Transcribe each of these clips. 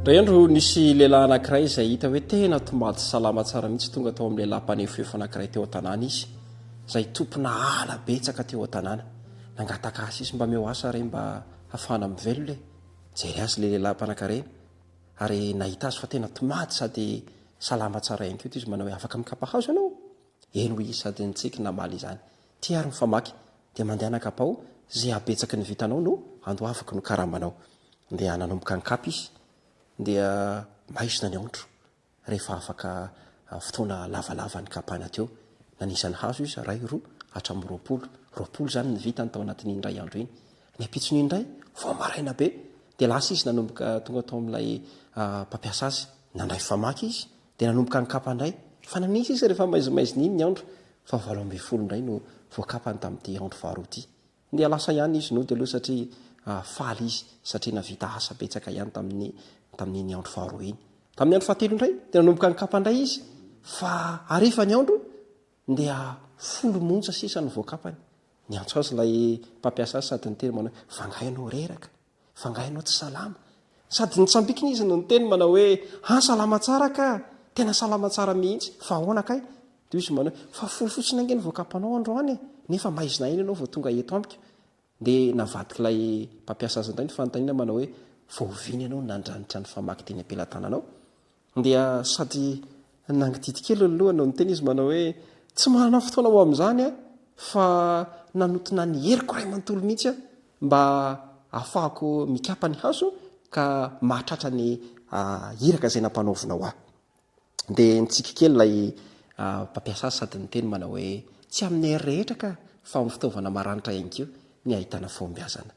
Indray andro nisy lehilahy anankiray izay hita hoe tena tomady salama tsara mihitsy tonga tao amin'ny lehilahy mpanefoefo anankiray teo an-tanàna izy, izay tompona ala betsaka teo an-tanàna. Nangataka asa izy, mba omeo asa re mba hahafahana mivelona e. Nijery azy ilay lehilahy mpanankarena ary nahita azy fa tena tomady sady salama tsara ihany koa izy manao hoe afaka mikapa hazo ianao? Eny hoy izy sady nitsiky namaly izany. Ty ary ny famaky dia mandehana kapao ze habetsaky ny vitanao no andoavako ny karamanao. Dia nanomboka nikapa izy dia maizina ny andro rehefa afaka fotoana lavalava nikapana teo. Nanisa ny hazo izy, iray, roa, hatramin'ny 20. 20 izany ny vitany tao anatin'iny iray andro iny. Ny ampitson'iny indray, vao maraina be, dia lasa izy nanomboka tonga tao amin'ilay mpampiasa azy. Nandray famaky izy Dia nanomboka nikapa indray. Fa nanisa izy rehefa maizimaizina iny ny andro, fa 18 indray no voakapany tamin'ity andro faharoa ity. Dia lasa ihany izy nody aloha satria faly izy satria nahavita asa betsaka ihany tamin'ny tamin'iny andro faharoa iny. Tamin'ny andro fahatelo indray dia nanomboka nikapa indray izy fa hariva ny andro dia folo monja sisa no voakapany. Niantso azy ilay mpampiasa azy sady niteny manao hoe, fa angaha ianao reraka? Fa angaha ianao tsy salama? Sady nitsambikina izy no niteny manao hoe, Han salama tsara ka! Tena salama tsara mihitsy! Fa ahoana kay? Dia hoy izy manao hoe, Fa folo fotsiny ange no voakapanao androany e! Nefa maizina aina ianao vao tonga eto amiko. Dia navadik'ilay mpampiasa azy indray ny fanontaniana manao hoe, Vao oviana ianao no nandranitra ny famaky teny am-pelatananao? Dia sady nangidity kely ny lohany no niteny izy manao hoe, Tsy manana fotoana ho amin'izany aho fa nanotona ny heriko iray manontolo mihitsy aho mba hahafahako mikapa ny hazo ka mahatratra ny iraka izay nampanaovinao ahy. Dia nitsiky kely ilay mpampiasa azy sady niteny manao hoe, Tsy amin'ny hery rehetra ka, fa amin'ny fitaovana maranitra ihany koa ny ahitana fahombiazana.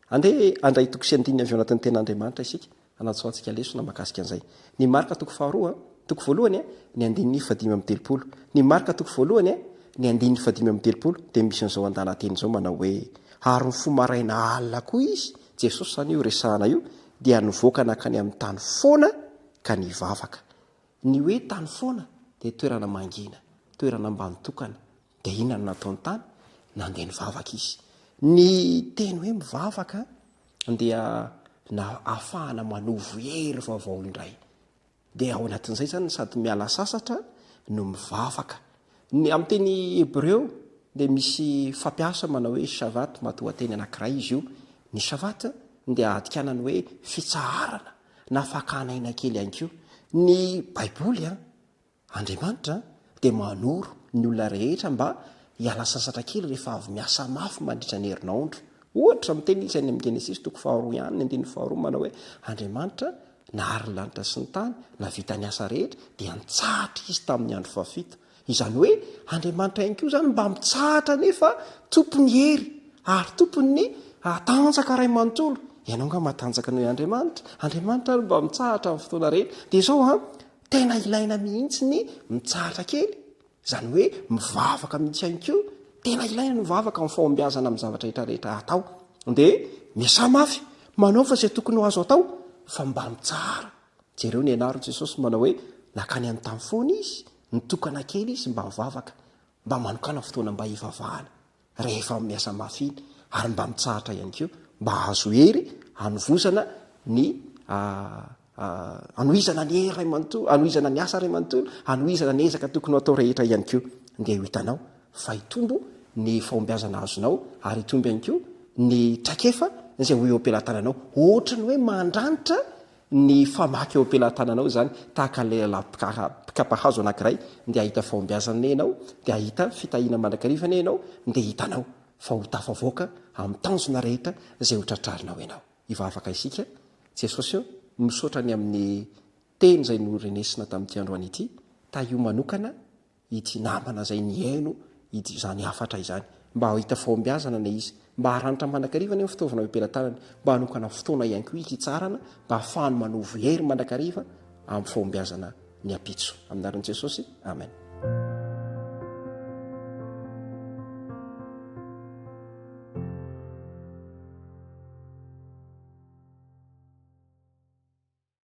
Andeha handray toko sy andininy avy ao anatin'ny Tenin'Andriamanitra isika, hanatsoahantsika lesona mahakasika an'izay. Ny Marka toko faharoa, toko voalohany, ny andininy fahadimy amby telopolo. Ny Marka toko voalohany, ny andininy fahadimy amby telopolo dia misy an'izao andalan-teny izao manao hoe, Ary nifoha maraina alina koa izy, Jesosy izany io resahana io, dia nivoaka nankany amin'ny tany foana ka nivavaka. Ny hoe tany foana dia toerana mangina, toerana mba nitokana. Dia inona no nataony tany? Nandeha nivavaka izy. Ny teny hoe mivavaka dia na ahafahana manovo hery vaovao indray. Dia ao anatin'izay izany sady miala sasatra no mivavaka. Ny amin'ny teny hebreo dia misy fampiasa manao hoe shavat, matoanteny anankiray izy io. Ny shavat dia adikana ny hoe fitsaharana na fakana aina kely ihany koa. Ny Baiboly an, Andriamanitra dia manoro ny olona rehetra mba hiala sasatra kely rehefa avy miasa mafy mandritra ny herinandro. Ohatra, miteny izy any amin'ny Genesisy toko faharoa ihany, ny andininy faharoa manao hoe Andriamanitra nahary ny lanitra sy ny tany, nahavita ny asa rehetra, dia nitsahatra izy tamin'ny andro fahafito. Izany hoe Andriamanitra ihany koa izany mba mitsahatra nefa tompon'ny hery ary tompon'ny tanjaka iray manontolo. Ianao angaha matanjaka noho i Andriamanitra? Andriamanitra ary mba mitsahatra amin'ny fotoana rehetra. Dia izao an, Tena ilaina mihitsy ny mitsahatra kely, izany hoe mivavaka mihitsy ihany koa. Tena ilaina ny mivavaka amin'ny fahombiazana amin'ny zavatra rehetra rehetra atao. Dia miasà mafy, manaova izay tokony ho azo atao, fa mba mitsahara. Jereo ny anaran'i Jesosy manao hoe nankany amin'ny tany foana izy, nitokana kely izy mba hivavaka, mba manokàna fotoana mba hivavahana. rehefa miasa mafy iny ary mba mitsahatra ihany koa mba hahazo hery hanovozana ny hanohizana ny hery iray manontolo, hanohizana ny asa iray manontolo, hanohizana ny ezaka tokony ho atao rehetra ihany koa. Dia ho hitanao fa hitombo ny fahombiazana azonao ary hitombo ihany koa ny traikefa izay ho eo am-pelatananao. Ohatran'ny hoe mandranitra Ny famaky eo am-pelatananao izany, tahaka an'ilay lehilahy mpikapa hazo anankiray, dia hahita fahombiazana anie ianao, dia hahita fitahiana mandrakariva anie ianao, dia hitanao fa ho tafavoaka amin'ny tanjona rehetra izay ho tratrarinao ianao. Hivavaka isika. Jesosy ô, misaotra ny amin'ny teny izay norenesina tamin'ity androany ity, tahio manokana ity namana izay nihaino ity izany hafatra izany, mba hahita fahombiazana anie izy, mba haranitra mandrakariva anie ny fitaovana eo am-pelatanany, mba hanokana fotoana ihany koa izy hitsarana, mba hahafahany manovo hery mandrakariva amin'ny fahombiazana ny ampitso. Amin'ny anaran'i Jesosy, Amen.